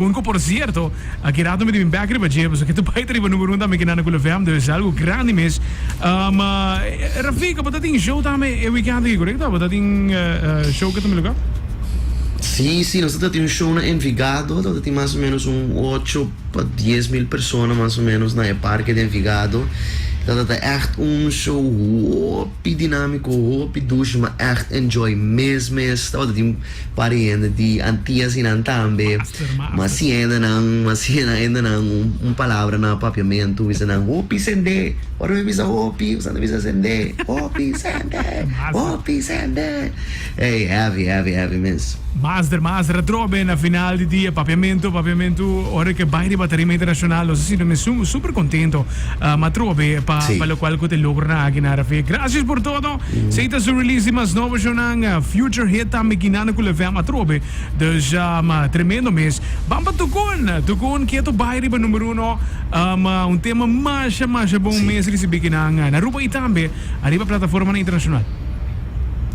Un ku por sierto, aki rato mi ta bin bek riba dje, pasobra ke ta bai ta riba number un tambe ki nan na Cool FM, dus algu grandi mes. Rafika, bo ta tin show tambe e weekend aki, korekto? Bo ta tin show ke ta mi luga? Sí, sí, nos ta tin un show na Envigado, ta tin mas o menos un ocho pa 10.000 persona mas o menos na e parke di Envigado. Ta ta echt un show hopi dinamiko, hopi dushi, ma echt enjoy mes mes. Tabata tin Pariente di Antias i nan tambe. Ma si hendenan, ma si hendenan un, un palabra na papiamentu, bisa nan, Hopi sende! Ora mi bisa hopi, boso ta bisa sende. Hopi sende! Hopi sende! Ey, heavy, heavy, heavy mes. Master, master, atrobe na final di dia, papiamentu, papiamentu, ora ke bai riba tarima internacional, nos a sinti mes super contento, ma atrobe pa, pa locual cu ta e logronan aki na RFA. Gracias por todo! Esey ta su release di mas nobo shownan Future Hit tambe Guinana cu Lefem atrobe. Dus tremendo mes. Ban pa Tukun! Tukun keto bai riba number uno. Un tema masha masha bon mes ricibi kinan na Aruba y tambe ariba plataformanan internacional.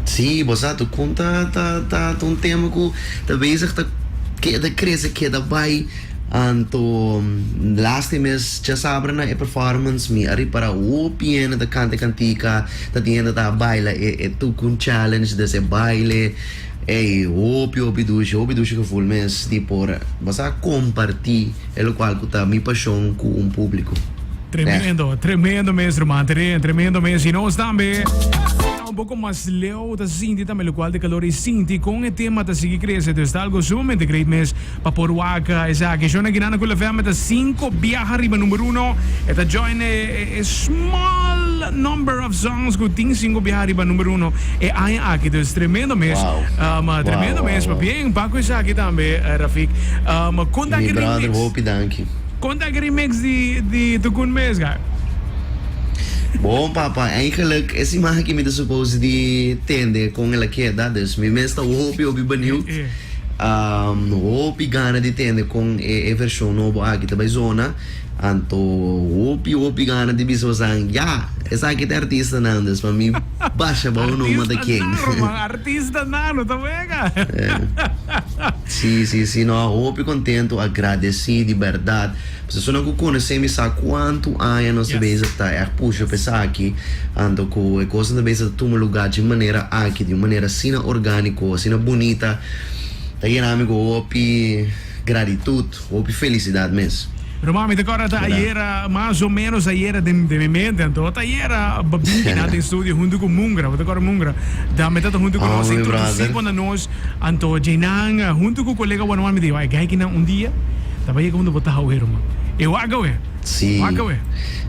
Sí, bo sa Tukun ta ta ta un tema cu ta bezig ta keda crece keda bai. Anto laatste mes djasabra na e performance mi a ripara hopi hende ta kanta e kantika, ta tin hende ta baila e e tukun challenge des e baile. Ey hopi hopi dushi, hopi dushi gevoel mes di por basa komparti e lokual ku ta mi pashon ku un publiko. Tremendo, tremendo mes ruman, tremendo mes y nos tambe ta un poco mas leu ta sinti tambe locual ta calor y sinti con e tema ta sigui crece, dus ta algo sumamente great mes. Pa por wak esaki. Shona Guinana ku Lefem ta cinco biaha riba number uno. E ta join e small number of songs ku tin cinco biaha riba number uno e aña aki. Dus tremendo mes. Wow. Tremendo Wow, mes. wow, wow. Pabien pa ku esaki tambe Rafik. Kon ta Mi ki brother, remix? hopi danki. Kon ta ki remix di di Tukun mes guy? Bon papa, eigenlijk e siman aki mi ta suppose di tende kon el a keda, dus mi mes ta hopi hopi benieuwd. Hopi gana di tende kon e vershon nobo aki ta bai zona. Anto hopi hopi gana di bisa bosan ya, esaki ta e artistanan, dus pa mi basha bou numa ta ken. Artistanan ruman, artistanan, no ta wega. Si, si, si, no, hopi kontentu, agradesí di bèrdat. Personanan ku konosé mi sa kuantu aña nos ta bezig ta ègt pusha pa esaki, anto ku e kosnan ta bezig ta tuma lugá dje manera aki, di un manera asina orgániko, asina bunita, ta yena mi ku hopi gratitut, hopi felisidat mes. Ruman, mi ta kòrda ta ayera, mas o ménos ayera den mi mente, anto ta ayera bo bin kina den studio huntu ku Mungra, bo ta kòrda Mungra? Da mi ta huntu ku nos, a introdusí bo na nos. Anto djeinan huntu ku kolega Wanwan mi di, e gai kinan un dia ta bai yega unda bo ta awe ruman. E wak awe. Sí. Wak awe.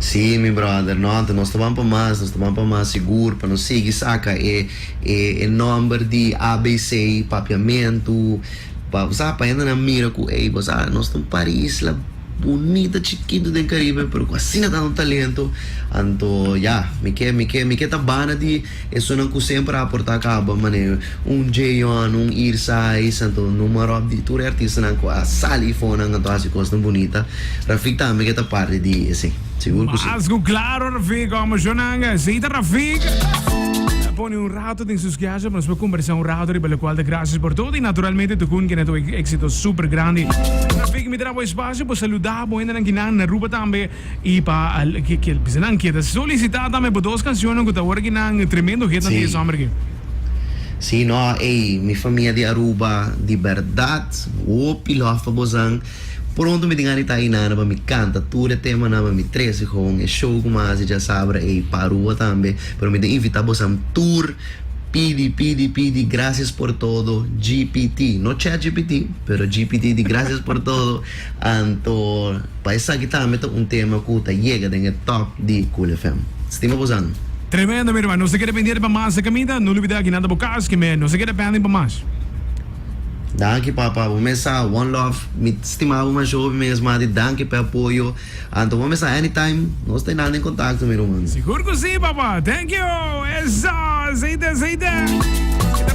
Sí, mi brother. No, anto nos ta ban pa mas, nos ta ban pa mas sigur pa nos sigui saka e e e nomber di ABC Papiamentu pa bo sa pa hendenan mira ku ey bo sa nos ta un par isla bunita chikitu den Caribe pero ku asina tantu talento. Anto ya, mi ke mi ke mi ke ta banda di Esunnan ku semper a aportá kaba manera un Jeyon, un Irsais, anto numa ròp di tur e artistanan ku a sali fonan anto hasi kosnan bunita. Rafik tambe ke ta parti di esei. Sigur ku si. Mas ku klaro Rafik, amo shonnan. Esei ta Rafik. A pone un rato den su skeaso pa nos por kombersá un rato riba lokual ta Gracias por Todo i naturalmente Tukun kende ta un éksito super grandi. Rafik mi ta dabo espasio pa saludá bo hendenan kinan na Aruba tambe. I pa ke bisa nan ke ta solicita tambe bo dos cancionnan ku ta ora ki nan tremendo hitnan di e Sí. zomer aki. Sí, no, ey, mi famia di Aruba, di berdad, hopi love pa bosan. Pronto mi tin gana di ta ainana pa mi canta tur e temanan, pa mi trece gewoon e show cu mi a haci djasabra ey pa Aruba tambe. Pero mi ta invita bosan tur, pidi, pidi, pidi Gracias por Todo GPT. No ChatGPT, pero GPT di Gracias por Todo. Anto pa esaki tambe ta un tema ku ta yega den e top di Cool FM. Stima bosan. Tremendo mi hermano, nos ta keda pendiente pa mas e caminda, no lubida aki nan ta bo cas, ke me nos ta keda pending pa mas. Danki papa, bo mes sa one love, mi stima bo masha hopi mes mati, danki pa e apoyo, anto bo mes sa anytime nos ta nan den contacto mi ruman. Sigur cu si papa, thank you, eso, aceite aceite.